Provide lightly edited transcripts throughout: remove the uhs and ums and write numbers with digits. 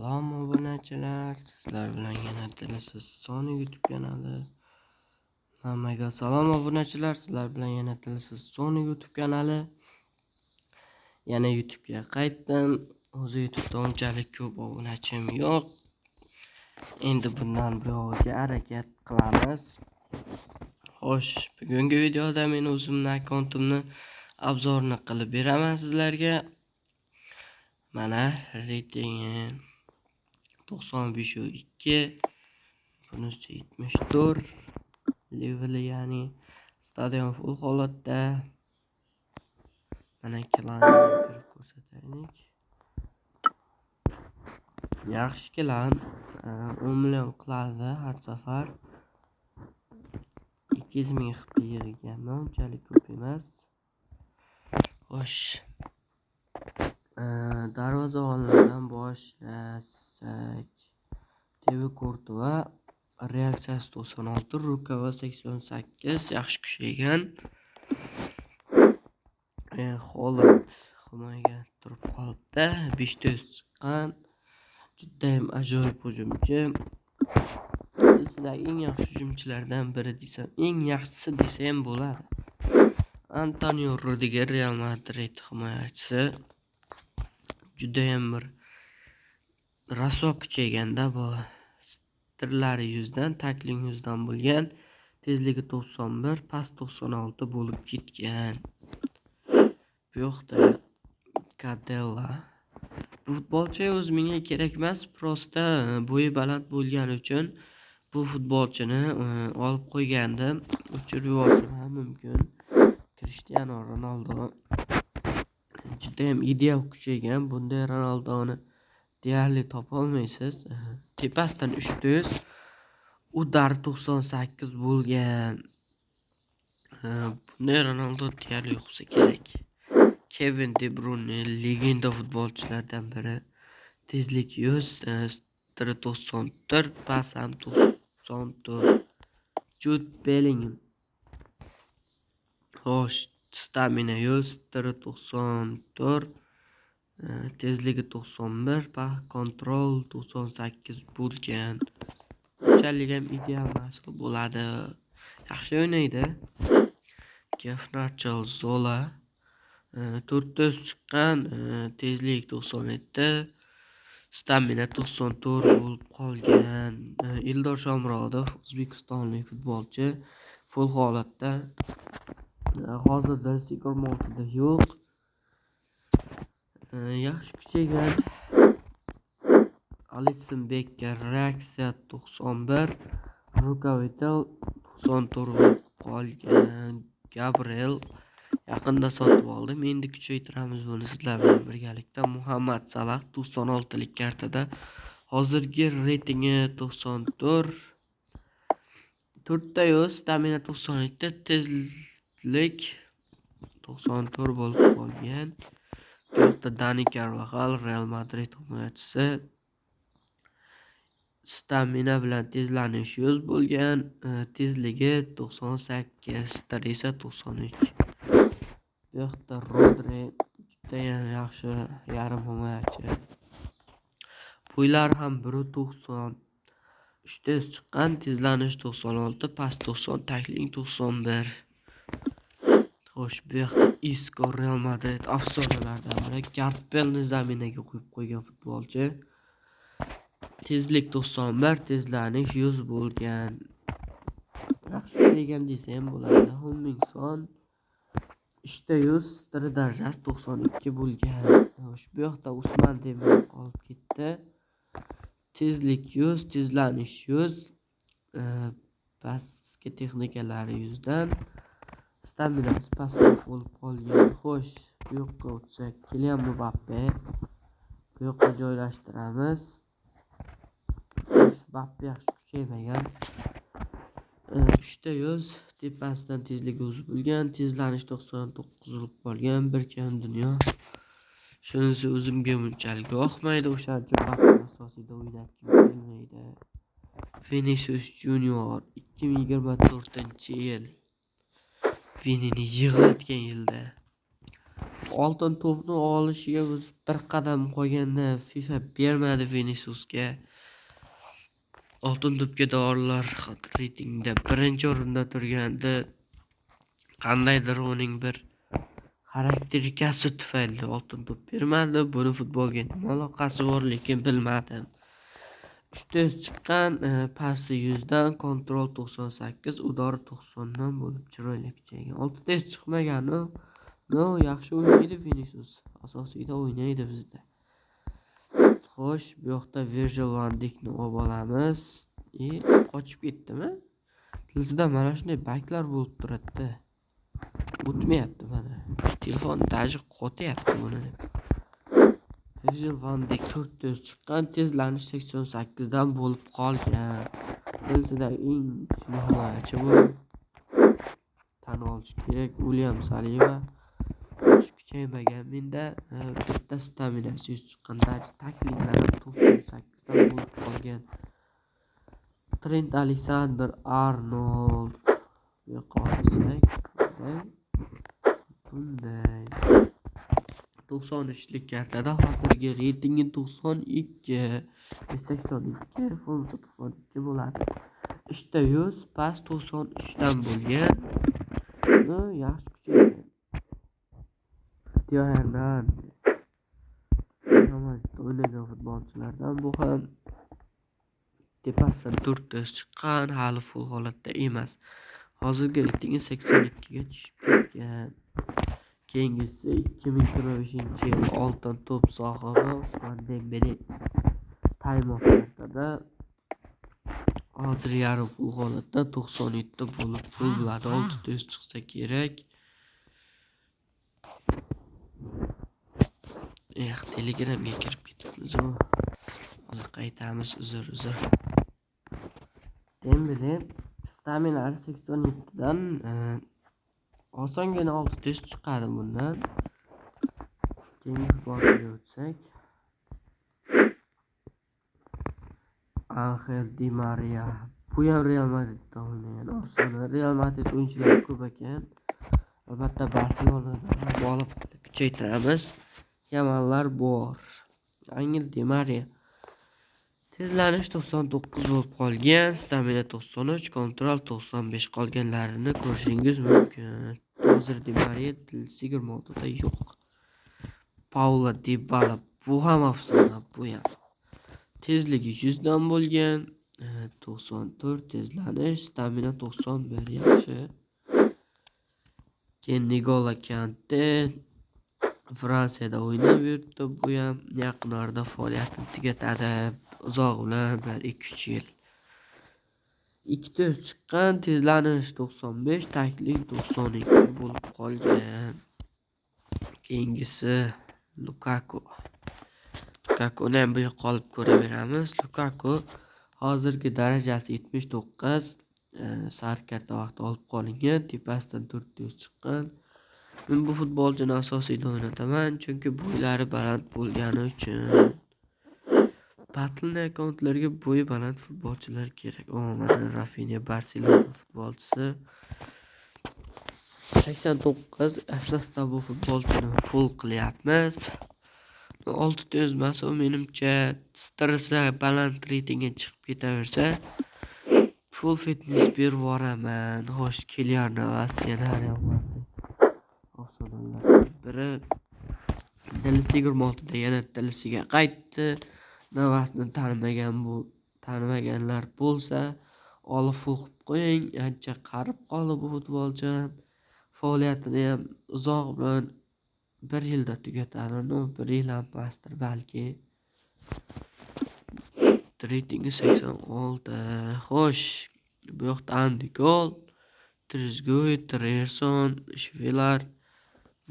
Salom obunachilar, sizlar bilan yana Tilisiz Soni YouTube kanali. Hammaga salom obunachilar, sizlar bilan yana Tilisiz Soni YouTube kanali. Yana YouTube'ga qaytdim. O'zi YouTube'da unchalik ko'p obunachim yo'q. Endi bundan buyog'iga harakat qilamiz. Xo'sh, bugungi videoda men o'zimni akkauntimni обзор ini qilib beraman sizlarga. Mana reytingi 95,2, bunisi 74 leveli, ya'ni stadion full holatda. Mana klanga kirib ko'rsataylik. Yaxshi klan, 10 million qiladi har safar. 200 ming XP yig'ganman, unchalik ko'p emas. Xo'sh, darvozabonlardan boshlasak, Tv Kurtuva reaksiyasi 96, Rukava 88, yaxshi kuchaygan. Holand himoyaga turib qolibdi, 5 chiqqan. Judayam ajoyib hujumchi. Silsiladagi eng yaxshi hujumchilardan biri desam, eng yaxshisi desa ham bo'ladi. Antonio Rudiger, Real Madrid himoyachisi. Judayam bir rasvo kuchayganda bu. Tirlari 100 dan, takling 100 dan bo'lgan. Tezligi 91, pas 96 bo'lib ketgan. Bu yoqda Kadella. Bu futbolchi o'zi menga kerak emas, просто bo'yi baland bo'lgani uchun bu futbolchini olib qo'ygandim. O'chirib yuborishim ham mumkin. Cristiano Ronaldo judayam ideal kuchaygan. Bunday Ronaldoni deyarli topolmaysiz. Tepasidan 300, удар 98 bo'lgan. Bunday Ronaldo deyarli yo'q bo'lsa kerak. Kevin De Bruyne, legenda futbolchilardan biri. Tezlik 100, 94, pas ham 94. Jude Bellingham. Xo'sh, stamina 100, 94, tezligi 91, kontrol 98 bo'lgan. Unchalik ham ideal emas bo'ladi. Yaxshi o'ynaydi. Gefnarchel Zola 400 chiqqan, tezlik 97, stamina 94 bo'lib qolgan. Eldor Shomurodov, o'zbekistonlik futbolchi, full holatda. Hozirda 26da yo'q. Yaxshi kuchaygan. Alisson Becker reaksiya 91, Rukavitel 94 bo'lib qolgan. Gabriel yaqinda sotib oldim. Endi kuchaytiramiz buni sizlar bilan birgalikda. Muhammad Salah 96lik kartada. Hozirgi reytingi 94. To'rtta yo'q, stamina 97, tezlik 94 bo'lib qolgan. Bu yoqda Dani Carvajal, Real Madrid himoyachisi. Stamina bilan tezlanish 100 bo'lgan, tezligi 98, esa 93. Bu yoqda Rodri, judayam yaxshi yarim himoyachi. Bo'ylari ham 1,90. 3 tez chiqqan, tezlanish 96, pas 90, takling 91. Xo'sh, bu yoqda Isco, Real Madrid afsonalaridan biri. Gareth Bale'ni замена ga qo'yib qo'ygan futbolchi. Tezlik 91, tezlanish 100 bo'lgan. Yaxshi kuchaygan desa ham bo'ladi. Hummingson 3ta 100, darajasi 92 bo'lgan. Xo'sh, bu yoqda Usman Dembele qolib ketdi. Tezlik 100, tezlanish 100, pastki texnikalari 100 dan. Staminasi pastroq bo'lib qolgan. Xo'sh, bu yoqqa o'tsak, Kilian Mbappe. Bu yoqqa joylashtiramiz. Xo'sh, Mbappe yaxshi kuchaymagan. 3ta 100, tepasidan tezligi o'zib bo'lgan, tezlanish 99 bo'lib qolgan, bir kam dunyo. Shunisi o'zimga bunchalik yoqmaydi, o'shaning uchun Mbappe asosiyda o'ynatgim kelmaydi. Vinicius Junior 2024-yil. Vinini yig'latgan yilda. Oltin to'pni olishiga biz bir qadam qolganda FIFA bermadi Viniciusga. Oltin to'pga dorilar reytingda birinchi o'rinda turgandi. Qandaydir uning bir xarakterikasi tufayli oltin to'p bermadi. Buni futbolga nima aloqasi bor, lekin bilmadim. 3 chiqqan, pasi 100 dan, kontrol 98, udori 90 dan bo'lib chiroyli kuchaygan. 6 tez chiqmagani, no, yaxshi o'ynaydi Vinicius. Asosiyda o'ynaydi bizda. Xo'sh, bu yoqda Virgil van Dijkni olib olamiz. Qochib ketdimi? Tilsida mana shunday baklar bo'lib turadi-da. O'tmayapti mana. Telefon daji qotyapti buni deb. Virgil van Dijk 4 tez chiqqan, tezlanish 88 dan bo'lib qolgan. Tilsida eng kuchli himoyachi bu. Tan olish kerak, William Saliba kuchaymagan menda. Bitta staminasi 100 chiqqan, daji takliklari 98 dan bo'lib qolgan. Trent Alexander-Arnold bu yoqqa olsak, bunday 93lik kartada hozirgi reytingi 92, 82, bo'lmasa 92 bo'ladi. 3ta 100, pas 93 dan bo'lgan. Buni yaxshi kuchaygan. Teo Hernandez. Real Madridda o'ynagan futbolchilardan bu ham tepasidan 4 ta chiqqan, hali full holatda emas. Hozirgi reytingi 82 ga tushib ketgan. Keyingisi 2025-yil oltin to'p sohibi Usman Dembele time off kartada hozir yarim full holatda 97 bo'lib full bo'ladi. 6 tez chiqsa kerak. Eh, Telegramga kirib ketibmiz. Hozir qaytamiz, uzr. Dembele staminalari 87 dan osongina 6 tez chiqadi bundan. Keyingi futbolchiga o'tsak, Angel Di Maria. Bu ham Real Madridda o'ynagan afsona. Real Madrid o'yinchilari ko'p ekan. Albatta Barselonadan olib kuchaytiramiz. Yamanlar bor. Angel Di Maria. Tezlanish 99 bo'lib qolgan, stamina 93, kontrol 95 qolganlarini ko'rishingiz mumkin. Hozir Di Maria 26 da yo'q. Paulo Dybala bu ham afsona, bu ham. Tezligi 100 dan bo'lgan, 94 tezlanish, stamina 91 yaxshi. Keyin N'Golo Kante Fransiyada o'ynab yuribdi, bu ham yaqin orada faoliyatini tugatadi. Uzoq bilan 1-2-3 yil. 2 tez chiqqan, tezlanish 95, taklik 92 bo'lib qolgan. Keyingisi Lukaku. Lukakuni ham bu yoqqa olib ko'raveramiz. Lukaku hozirgi darajasi 79, sariq karta vaqti olib qolingan, tepasidan 4 tez chiqqan. Men bu futbolchini asosiyda o'ynataman, chunki bo'ylari baland bo'lgani uchun. Battle akkauntlarga bo'yi baland futbolchilar kerak. O, mana Rafinha Barselona futbolchisi. 89 asosda bu futbolchini full qilyapmiz. 6 tez emas, u menimcha stressa baland reytingga chiqib ketaversa, full fitness berib yuboraman. Xo'sh, Keylor Navas yana Real Madrid afsonalardan biri. Dilisi 26 da yana dilisiga qaytdi. Navasni tanimaganlar bo'lsa, olib full qilib qo'ying. Ancha qarib qoldi bu futbolchi. Faoliyatini ham uzoq bilan 1 yilda tugatadi. No, 1 yil ham emasdir balki. Reytingi 86. Xo'sh, bu yoqda Andy Cole, Trezeguet, Trerson, Shvelar,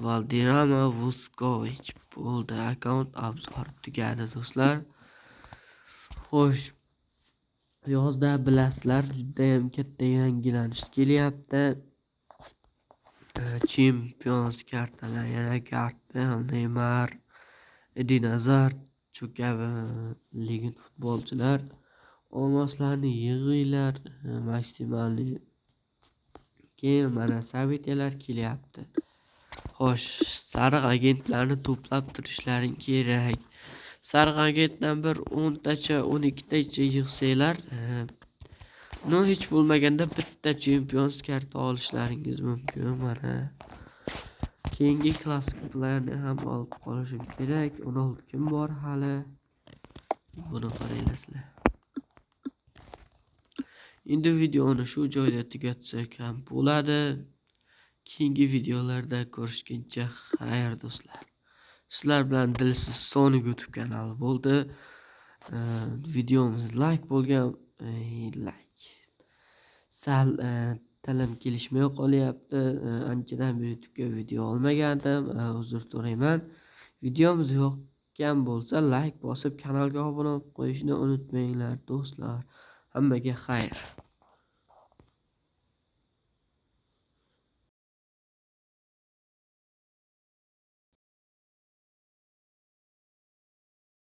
Valderrama, Vuskovic bo'ldi. Akkaunt obzori tugadi do'stlar. Xo'sh, yozda bilasizlar, juda ham katta yangilanish kelyapti. Champions kartalar, yana Gareth, Neymar, Eden Hazard, shu kabi legend futbolchilar. Olmoslarni yig'inglar maksimalniy. Keyin mana событиялар kelyapti. Xo'sh. Xo'sh, sariq agentlarni to'plab turishlaring kerak. Sariq agentdan bir 10 tacha, 12 tacha yig'sanglar, ну, hech bo'lmaganda bitta Champions karta olishlaringiz mumkin mana. Keyingi klassik playerni ham olib qolishim kerak. 16 kun bor hali. Buni qaranglar sizlar. Endi videoni shu joyda tugatsak ham bo'ladi. Keyingi videolarda ko'rishguncha xayr, do'stlar. Sizlar bilan Dilsiz Sonic YouTube kanali bo'ldi. Videomiz like bo'lgan, like. Sal tilim kelishmay qolyapti. Anchadan beri YouTube'ga video olmagandim. Uzr so'rayman. Videomiz yoqqan bo'lsa, like bosib, kanalga obuna bo'lib qo'yishni unutmanglar, do'stlar. Hammaga xayr.